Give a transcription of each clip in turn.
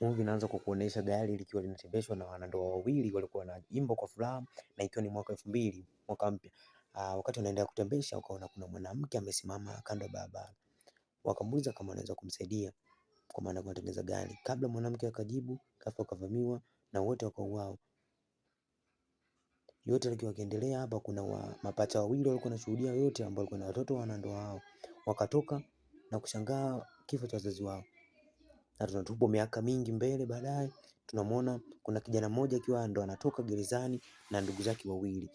Movie inaanza kwa kuonesha gari likiwa linatembeshwa na wanandoa wawili walikuwa wanaimba kwa furaha na ikiwa ni mwaka 2000, mwaka mpya. Wakati wanaendelea kutembesha wakaona kuna mwanamke amesimama kando ya barabara. Wakamuuliza kama anaweza kumsaidia kwa maana kutengeneza gari. Kabla mwanamke akajibu, ghafla akavamiwa na wote wakauawa. Yote alikuwa akiendelea hapa, kuna mapacha wawili walikuwa wanashuhudia yote, ambao walikuwa na watoto wa wanandoa hao, wakatoka na kushangaa kifo cha wazazi wao na tunatupwa miaka mingi mbele baadaye, tunamwona kuna kijana mmoja akiwa ndo anatoka gerezani na ndugu zake wawili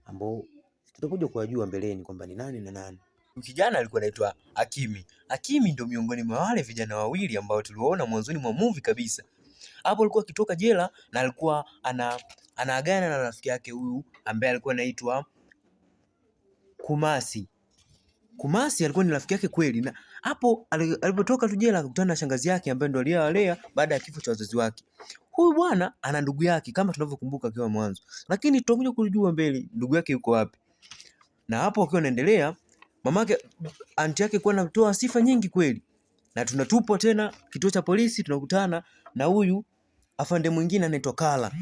ambao tutakuja kuwajua mbeleni kwamba ni nani na nani. Kijana alikuwa anaitwa Akimi. Akimi ndo miongoni mwa wale vijana wawili ambao tuliwaona mwanzoni mwa movie kabisa. Hapo alikuwa akitoka jela na alikuwa anaagana na rafiki yake huyu ambaye alikuwa anaitwa Kumasi. Kumasi alikuwa ni rafiki yake kweli, na hapo alipotoka tu jela akakutana na shangazi yake ambaye ndo aliyewalea baada ya kifo cha wazazi wake. Huyu bwana ana ndugu yake kama tunavyokumbuka akiwa mwanzo, lakini tutakuja kujua mbele ndugu yake yuko wapi. Na hapo akiwa anaendelea, mamake anti yake kuwa anatoa sifa nyingi kweli, na tunatupwa tena kituo cha polisi, tunakutana na huyu afande mwingine anaitwa Kala.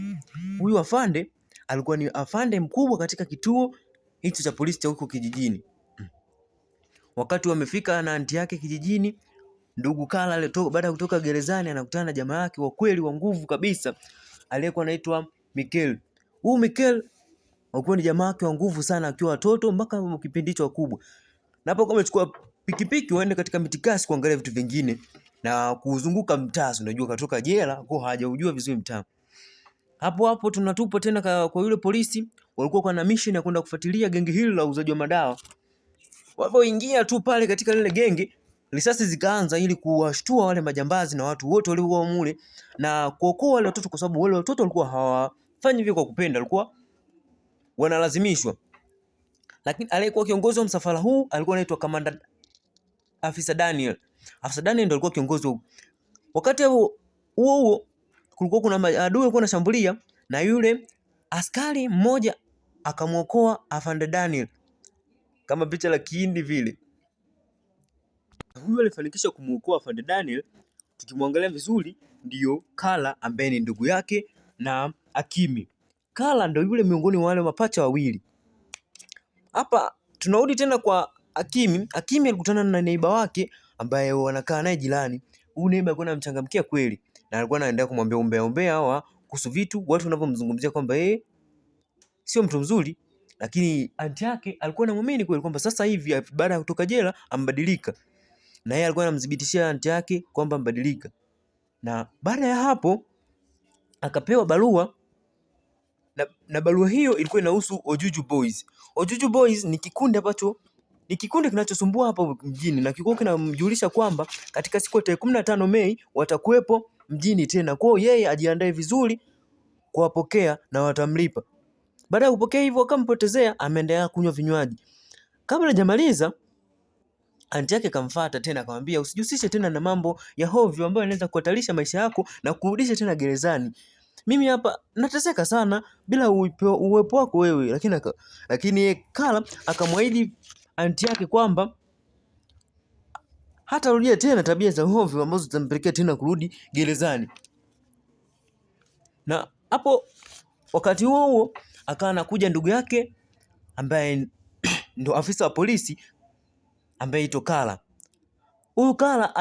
Huyu afande alikuwa ni afande mkubwa katika kituo hicho cha polisi cha huko kijijini. Wakati wamefika na anti yake kijijini, ndugu Kala alitoka baada ya kutoka gerezani, anakutana na jamaa yake wa kweli wa nguvu kabisa aliyekuwa anaitwa Mikel. Huyu Mikel alikuwa ni jamaa yake wa nguvu sana akiwa watoto mpaka kipindi hicho wakubwa. Na hapo kama amechukua pikipiki waende katika mitikasi kuangalia vitu vingine na kuzunguka mtaa, unajua katoka jela kwa hajaujua vizuri mtaa. Hapo hapo tunatupwa tena kwa yule polisi, walikuwa na mission ya kwenda kufuatilia genge hili la uuzaji wa madawa. Walipoingia tu pale katika lile genge, risasi zikaanza ili kuwashtua wale majambazi na watu wote waliokuwa mule na kuokoa wale watoto, kwa sababu wale watoto walikuwa hawafanyi hivyo kwa kupenda, walikuwa wanalazimishwa. Lakini aliyekuwa kiongozi wa msafara huu alikuwa anaitwa Kamanda Afisa Daniel. Afisa Daniel ndio alikuwa kiongozi huo. Wakati huo huo kulikuwa kuna adui alikuwa anashambulia, na yule askari mmoja akamwokoa Afande Daniel kama picha la kihindi vile. Huyu alifanikisha kumuokoa Afande Daniel. Tukimwangalia vizuri, ndiyo Kala ambaye ni ndugu yake na Akimi. Kala ndio yule miongoni mwa wale mapacha wawili. Hapa tunarudi tena kwa Akimi. Akimi alikutana na neiba wake ambaye wanakaa naye jirani. Huyu neiba alikuwa anamchangamkia kweli na alikuwa anaendelea kumwambia umbea umbea hawa kuhusu vitu watu wanavyomzungumzia kwamba yeye sio mtu mzuri, lakini anti yake alikuwa anamwamini kweli kwamba sasa hivi baada ya kutoka jela ambadilika, na yeye alikuwa anamdhibitishia anti yake kwamba ambadilika. Na baada ya hapo akapewa barua na barua hiyo ilikuwa inahusu Ojuju Boys. Ojuju Boys ni kikundi ambacho ni kikundi kinachosumbua hapa mjini na kilikuwa kinamjulisha kwamba katika siku ya tarehe 15 Mei watakuwepo mjini tena. Kwa hiyo yeye ajiandae vizuri kuwapokea na watamlipa. Baada ya kupokea hivyo akampotezea, ameendelea kunywa vinywaji. Kabla hajamaliza, anti yake kamfuata tena akamwambia usijihusishe tena na mambo ya hovyo ambayo yanaweza kuhatarisha maisha yako na kurudisha tena gerezani. Mimi hapa nateseka sana bila uwepo wako wewe. Lakini yeye Kala akamwahidi anti yake kwamba hatarudia tena tabia za hovyo ambazo zitampelekea tena kurudi gerezani. Na hapo wakati huo huo akawa anakuja ndugu yake ambaye ndo afisa wa polisi ambaye aitwa Kala. Huyu Kala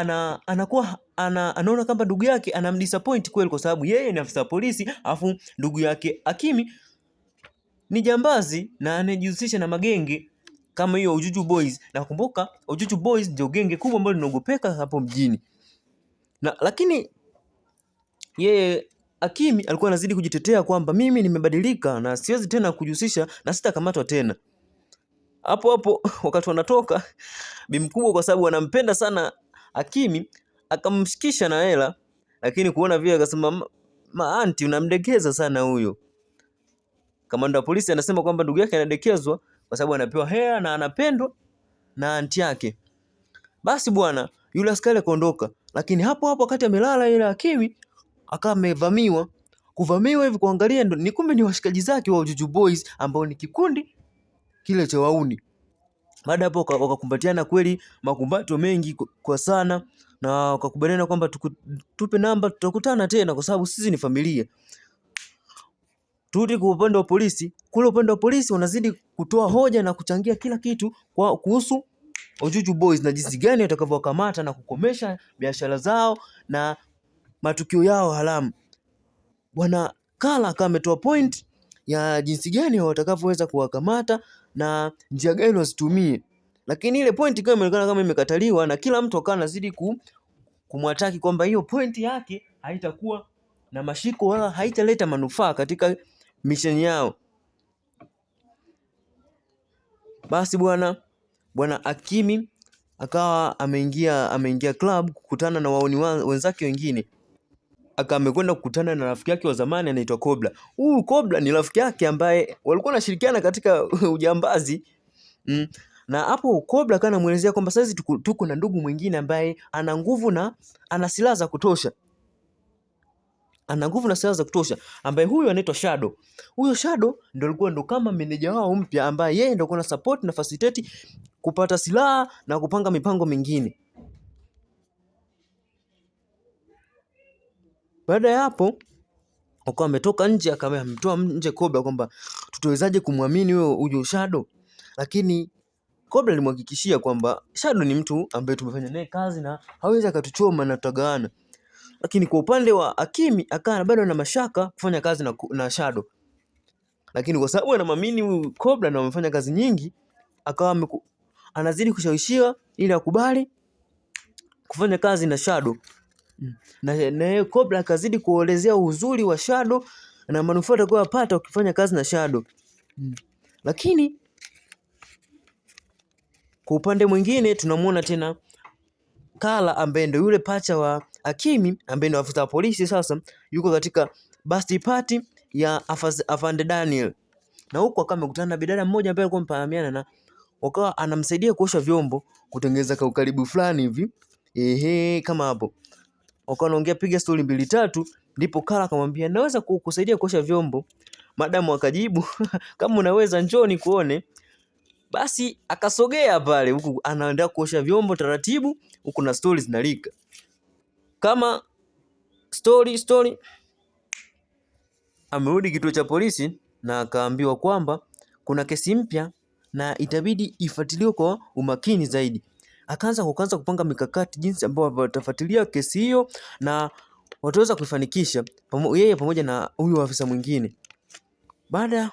anakuwa anaona kama ndugu yake anamdisappoint kweli, kwa sababu yeye ni afisa wa polisi afu ndugu yake Akimi ni jambazi na anajihusisha na magenge kama hiyo Ujuju Boys. Nakumbuka Ujuju Boys ndio genge kubwa ambalo linaogopeka hapo mjini. Na lakini yeye Akimi alikuwa anazidi kujitetea kwamba mimi nimebadilika na siwezi tena kujihusisha na sitakamatwa tena. Hapo hapo wakati wanatoka, bi mkubwa kwa sababu anampenda sana Akimi akamshikisha na hela, lakini kuona vile akasema, ma anti unamdekeza sana huyo. Kamanda wa polisi anasema kwamba ndugu yake anadekezwa kwa sababu anapewa hela na anapendwa na anti yake. Basi bwana, yule askari akaondoka, lakini hapo hapo wakati amelala ile Akimi akawa amevamiwa. Kuvamiwa hivi kuangalia ndo ni kumbe ni washikaji zake wa Ujuju Boys ambao ni kikundi kile cha wauni. Baada hapo wakakumbatiana kweli, makumbato mengi kwa sana, Na wakakubaliana kwamba tupe namba, tutakutana tena kwa sababu sisi ni familia. Turudi kwa upande wa polisi. Kule upande wa polisi wanazidi kutoa hoja na kuchangia kila kitu kwa kuhusu Ojuju Boys na jinsi gani watakavyowakamata na kukomesha biashara zao na matukio yao haramu. Bwana Kala akawa ametoa point ya jinsi gani watakavyoweza kuwakamata na njia gani wasitumie, lakini ile point ikawa imeonekana kama imekataliwa na kila mtu akawa anazidi kumwataki kwamba hiyo point yake haitakuwa na mashiko wala haitaleta manufaa katika mission yao. Basi bwana Akimi akawa ameingia club kukutana na waoni wenzake wengine, aka amekwenda kukutana na rafiki yake wa zamani anaitwa Kobra. Huyu Kobra ni rafiki yake ambaye walikuwa wanashirikiana katika ujambazi. Na hapo Kobra akawa anamuelezea kwamba sasa tuko na ndugu mwingine ambaye ana nguvu na ana silaha za kutosha. Ana nguvu na silaha za kutosha, ambaye huyu anaitwa Shadow. Huyo Shadow ndio alikuwa ndo kama meneja wao mpya ambaye yeye ndio alikuwa support na facilitate kupata silaha na kupanga mipango mingine. Baada ya hapo wakawa wametoka nje, akawa amemtoa nje Kobra kwamba tutawezaje kumwamini huyo Shadow, lakini Kobra alimhakikishia kwamba Shadow ni mtu ambaye tumefanya naye kazi na hawezi akatuchoma na tutagawana. Lakini kwa upande wa Akimi akawa bado na mashaka kufanya kazi na Shadow, lakini kwa sababu anamwamini huyu Kobra na wamefanya kazi nyingi, akawa anazidi kushawishiwa ili akubali kufanya kazi na Shadow. Na Kobra akazidi kuelezea uzuri wa Shadow na manufaa atakayopata ukifanya kazi na Shadow. Lakini kwa upande mwingine tunamuona tena Kala ambaye ndio yule pacha wa Akimi ambaye ndio afisa wa polisi sasa yuko katika birthday party ya Afande Daniel. Na huko akawa amekutana na bidada mmoja ambaye alikuwa amefahamiana na wakawa anamsaidia kuosha vyombo kutengeneza ka ukaribu fulani hivi. Ehe, kama hapo. Wakawa wanaongea piga story mbili tatu, ndipo Kala akamwambia naweza kukusaidia kuosha vyombo. Madamu akajibu kama unaweza njoo nikuone. Basi akasogea pale huku anaendelea kuosha vyombo taratibu huku na stories zinalika. Kama story amerudi kituo cha polisi na akaambiwa kwamba kuna kesi mpya na itabidi ifuatiliwe kwa umakini zaidi. Akaanza kupanga mikakati jinsi ambavyo watafuatilia kesi hiyo na wataweza kuifanikisha yeye pamoja na huyu afisa mwingine. Baada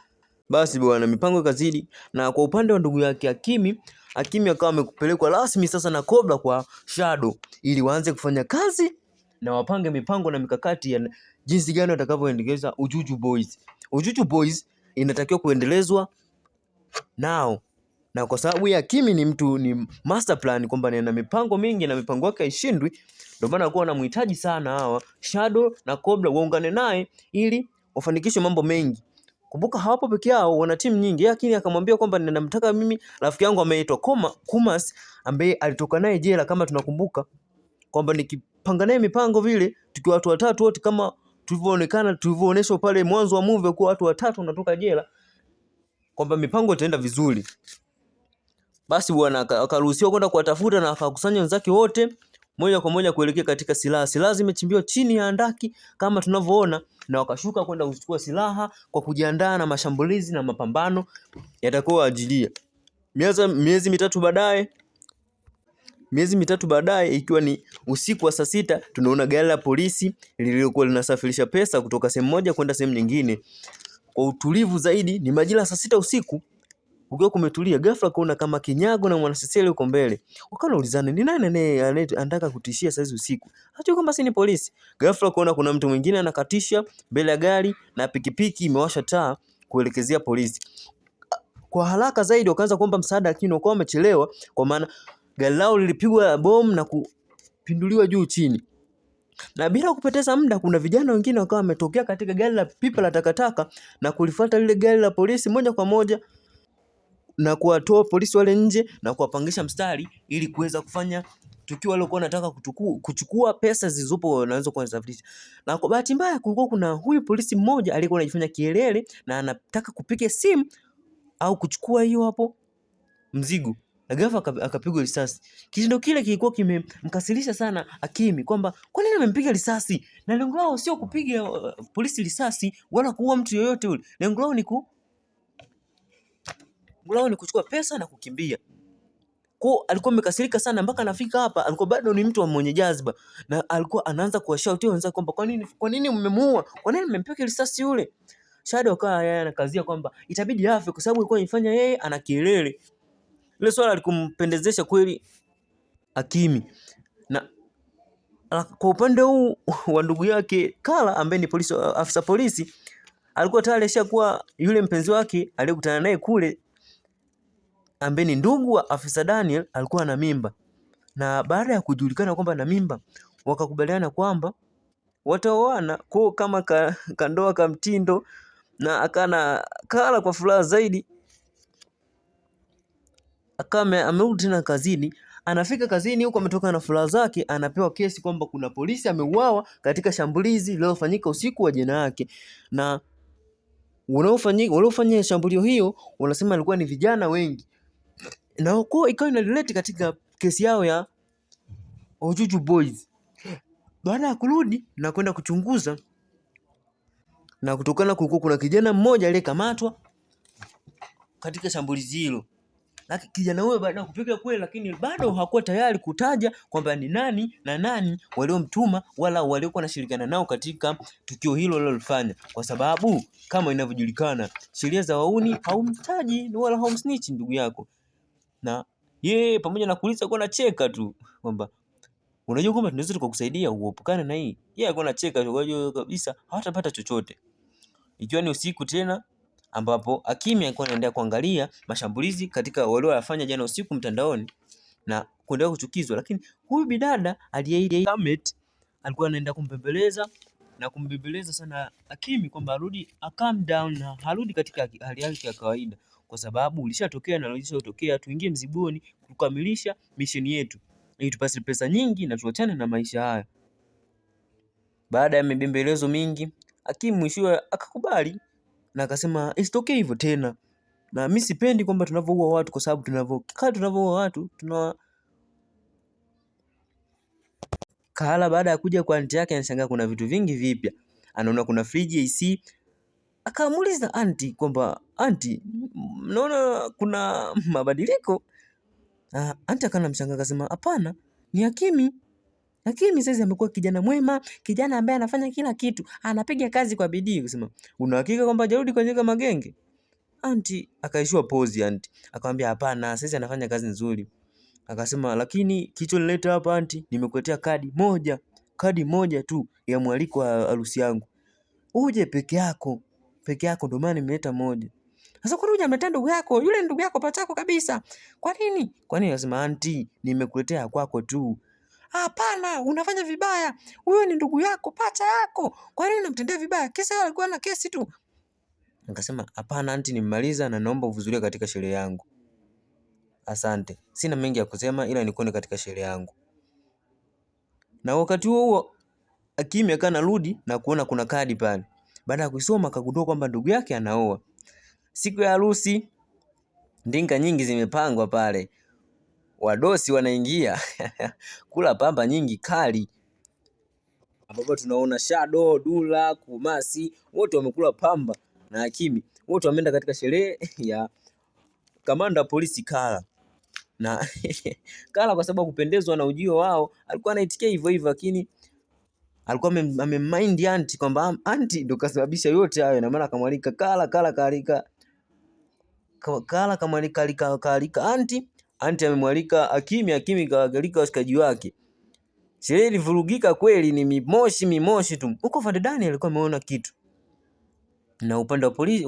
basi bwana, mipango ikazidi, na kwa upande wa ndugu yake Akimi, Akimi akawa amepelekwa rasmi sasa na Kobra kwa Shadow ili waanze kufanya kazi na wapange mipango na mikakati ya jinsi gani watakavyoendeleza Ujuju Boys. Ujuju Boys inatakiwa kuendelezwa nao, na kwa sababu ya Akimi ni mtu ni master plan kwamba ana mipango mingi na mipango yake haishindwi, ndio maana alikuwa anamhitaji sana hawa Shadow na Kobra waungane naye ili wafanikishe mambo mengi. Kumbuka hawapo peke yao, wana timu nyingi. Lakini akamwambia kwamba ninamtaka mimi rafiki yangu ameitwa Kumas ambaye alitoka naye jela kama tunakumbuka, kwamba nikipanga naye mipango vile tukiwa watu watatu wote kama tulivyoonekana tulivyoonyeshwa pale mwanzo wa movie kuwa watu watatu wanatoka jela, kwamba mipango itaenda vizuri. Basi bwana akaruhusiwa kwenda kuwatafuta na akakusanya wenzake wote moja kwa moja kuelekea katika silaha. Silaha zimechimbiwa chini ya handaki kama tunavyoona, na wakashuka kwenda kuchukua silaha kwa kujiandaa na mashambulizi na mapambano yatakayoajilia. Miezi mitatu baadaye, miezi mitatu baadaye, ikiwa ni usiku wa saa 6, tunaona gari la polisi lililokuwa linasafirisha pesa kutoka sehemu moja kwenda sehemu nyingine kwa utulivu zaidi. Ni majira saa 6 usiku, ukiwa kumetulia, ghafla kuona kama Kinyago na Mwanasesele yuko mbele. Wakawa wanaulizana ni nani anataka kutishia saizi usiku? Hajui kwamba si ni polisi. Ghafla kuona kuna mtu mwingine anakatisha mbele ya gari na pikipiki imewasha taa kuelekezea polisi. Kwa haraka zaidi wakaanza kuomba msaada, lakini wakawa wamechelewa, kwa maana gari lao lilipigwa bomu na kupinduliwa juu chini. Na bila kupoteza muda, kuna vijana wengine wakawa wametokea katika gari la pipa la takataka na kulifuata lile gari la polisi moja kwa moja na kuwatoa polisi wale nje na kuwapangisha mstari ili kuweza kufanya tukio waliokuwa wanataka kuchukua pesa zilizopo wanaweza kuwa wanasafirisha. Na kwa bahati mbaya kulikuwa kuna huyu polisi mmoja aliyekuwa anajifanya kielele na anataka kupiga simu au kuchukua hiyo hapo mzigo. na ghafla akapigwa risasi. Kitendo kile kilikuwa kimemkasirisha sana Hakimi kwamba kwa nini amempiga risasi, na lengo lao sio kupiga polisi risasi wala kuua mtu yoyote yule, lengo lao ni kuchukua pesa na kukimbia. Kwa alikuwa amekasirika sana mpaka anafika hapa, alikuwa bado ni mtu mwenye jazba na alikuwa anaanza kuwashautia wenzake kwamba kwa nini mmemuua? Kwa nini mmempiga risasi yule? Shadow akawa yeye anakazia kwamba itabidi afe kwa sababu alikuwa anifanya yeye ana kielele. Ile swala alikumpendezesha kweli Hakimi. Na kwa upande huu wa ndugu yake Kala ambaye ni polisi, afisa polisi, alikuwa tayari ashakuwa yule mpenzi wake aliyekutana naye kule ambaye ni ndugu wa afisa Daniel alikuwa na mimba, na baada ya kujulikana kwamba na mimba, wakakubaliana kwamba wataoana kwa kama kandoa ka mtindo, na akana Kala kwa furaha zaidi akawa amerudi tena kazini. Anafika kazini huko ametoka na furaha zake, anapewa kesi kwamba kuna polisi ameuawa katika shambulizi lililofanyika usiku wa jana yake, na waliofanya shambulio hiyo wanasema alikuwa ni vijana wengi, na kwa ikawa inarelate katika kesi yao ya Ojuju Boys. Baada ya kurudi na kwenda kuchunguza, na kutokana kulikuwa kuna kijana mmoja aliyekamatwa katika shambulizi hilo. Lakini kijana huyo baada ya kupiga kweli, lakini bado hakuwa tayari kutaja kwamba ni nani na nani waliomtuma wala waliokuwa wanashirikiana nao katika tukio hilo walilofanya, kwa sababu kama inavyojulikana sheria za wauni haumtaji wala haumsnitch ndugu yako. Na yeye pamoja na kuuliza alikuwa anacheka tu kwamba unajua kwamba tunaweza tukakusaidia uepukane na hii. Yeye alikuwa anacheka tu, kwa hiyo kabisa hawatapata chochote. Ikiwa ni usiku tena ambapo Hakimi alikuwa anaendelea kuangalia mashambulizi katika walioyafanya jana usiku mtandaoni na kuendelea kuchukizwa, lakini huyu bidada aliyeita alikuwa anaenda kumbembeleza na kumbembeleza sana Hakimi kwamba arudi a calm down na arudi katika hali yake ya kawaida, kwa sababu ulishatokea na ulishatokea, tuingie mzigoni kukamilisha misheni yetu ili tupate pesa nyingi na tuachane na maisha haya. Baada ya mibembelezo mingi, Hakimi mwishowe akakubali na akasema isitokee hivyo tena, na mimi sipendi kwamba tunavyoua watu, kwa sababu tunavyoua watu tuna Kahala. Baada ya kuja kwa anti yake, anashangaa kuna vitu vingi vipya, anaona kuna friji AC. Akamuuliza anti kwamba anti, naona kuna mabadiliko. Anti akana mshangaa akasema hapana, ni Hakimi. Hakimi sasa amekuwa kijana mwema, kijana ambaye anafanya kila kitu, anapiga kazi kwa bidii. Akasema una hakika kwamba hajarudi kwenye magenge? Anti akaishiwa pozi, anti akamwambia hapana, sasa anafanya kazi nzuri. Akasema lakini kilichonileta hapa anti, nimekuletea kadi moja tu ya mwaliko wa harusi yangu, uje peke yako, peke yako, ndio maana nimeleta moja. Sasa kwa nini hujamletea ndugu yako? Yule ndugu yako pachako kabisa. Kwa nini? Kwa nini? Akasema anti, nimekuletea kwako tu. Hapana, unafanya vibaya. Huyo ni ndugu yako, pacha yako. Kwa nini unamtendea vibaya? Kisa yeye alikuwa na kesi tu. Nikasema hapana anti, nimemaliza na naomba uhudhurie katika sherehe yangu. Asante. Sina mengi ya kusema ila nikuone katika sherehe yangu. Na wakati huo huo Hakimi akawa anarudi na kuona kuna kadi pale. Baada ya kuisoma akagundua kwamba ndugu yake anaoa. Siku ya harusi ndinga nyingi zimepangwa pale. Wadosi wanaingia kula pamba nyingi kali, ambapo tunaona Shado, Dula, Kumasi wote wamekula pamba na Hakimi wote wameenda katika sherehe ya kamanda polisi Kala na Kala kwa sababu kupendezwa na ujio wao alikuwa anaitikia hivyo hivyo, lakini alikuwa amemind anti kwamba anti ndo kasababisha yote hayo, na maana akamwalika Kala, Kala kaalika Kala kamwalika kaalika anti, anti amemwalika Hakimi, Hakimi kawaalika washikaji wake. Sherehe ilivurugika kweli, ni mimoshi mimoshi tu. Huko Van Dani alikuwa ameona kitu, na upande wa polisi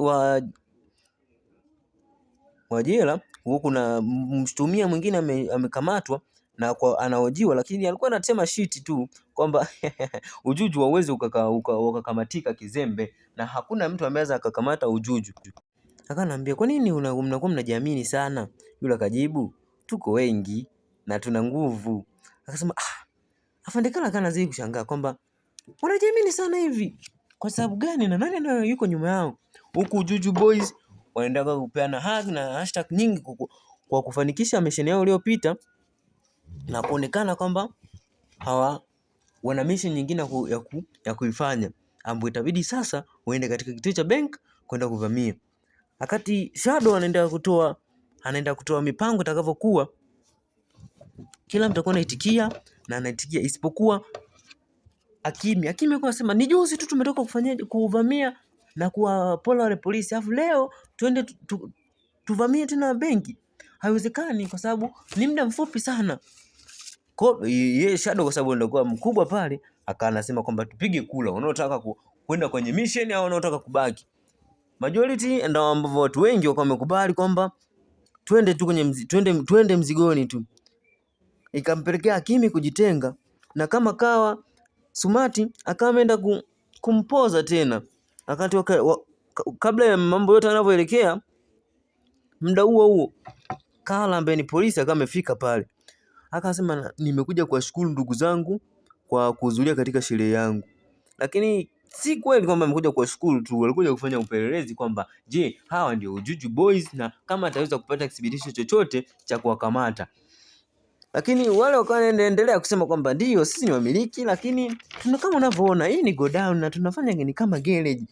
wa jela huko kuna mshtumia mwingine amekamatwa na kwa anahojiwa, lakini alikuwa anatema shiti tu kwamba ujuju hauwezi ukakamatika kizembe, na hakuna mtu ameweza akakamata ujuju. Akanambia, kwa nini mnakuwa mnajiamini sana? Yule akajibu, tuko wengi na tuna nguvu. Akasema afande Kala kanazidi kushangaa kwamba wanajiamini sana hivi kwa sababu gani, na nani nayo yuko nyuma yao? Huku Juju Boys wanaendelea kupeana hug na hashtag nyingi kwa kufanikisha mission yao iliyopita na kuonekana kwamba hawa wana mission nyingine ya kuifanya ambayo itabidi sasa uende katika kituo cha bank kwenda kuvamia. Wakati Shadow anaenda kutoa mipango itakavyokuwa, kila mtu atakuwa anaitikia na anaitikia isipokuwa Akimi. Akimi alikuwa anasema ni juzi tu tumetoka kufanyaje kuvamia na kuwapola wale polisi, alafu leo tuende tuvamie tena benki. Haiwezekani kwa sababu ni muda mfupi sana. Kwa yeye Shadow kwa sababu ndio kwa mkubwa pale, akawa anasema kwamba tupige kula, wanaotaka kwenda kwenye mission au wanaotaka kubaki. Majority ndio ambao watu wengi wakawa wamekubali kwamba twende tu kwenye twende mzigoni tu. Ikampelekea Hakimi kujitenga na kama kawa Sumati akawa ameenda kumpoza tena wakati kabla ya mambo yote yanavyoelekea. Muda huo huo Kala ambaye ni polisi akawa amefika pale, akasema nimekuja kuwashukuru ndugu zangu kwa kuhudhuria katika sherehe yangu, lakini si kweli kwamba amekuja kuwashukuru tu, walikuja kufanya upelelezi kwamba je, hawa ndio Juju Boys na kama ataweza kupata kithibitisho chochote cha kuwakamata. Lakini wale wakawa wanaendelea kusema kwamba ndio sisi ni wamiliki, lakini tuna kama unavyoona hii ni godown na tunafanya ni kama garage,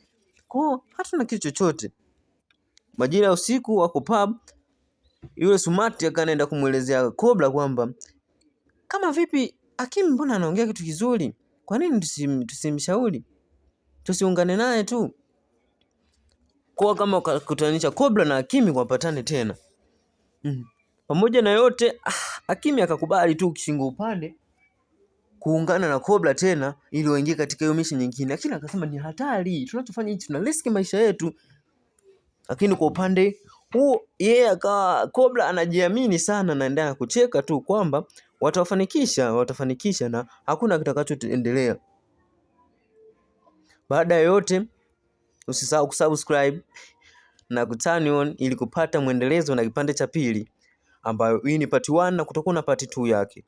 kwa hiyo hatuna kitu chochote. Majira ya usiku wako pub, yule Sumati akaenda kumuelezea Cobra kwamba kama vipi Hakim mbona anaongea kitu kizuri, kwa nini tusimshauri, tusiungane naye tu kwa kama kutanisha Cobra na Hakimi wapatane tena. Pamoja na yote Hakimi akakubali tu kishingo upande kuungana na Cobra tena ili waingie katika hiyo mission nyingine, lakini akasema ni hatari, tunachofanya hichi tuna risk maisha yetu. Lakini kwa upande huo yeye akawa Cobra anajiamini sana na endelea kucheka tu kwamba watafanikisha, watafanikisha na hakuna kitakachoendelea. Baada ya yote, usisahau kusubscribe na kuturn on ili kupata mwendelezo na kipande cha pili, ambayo hii ni part 1 na kutakuwa na part 2 yake.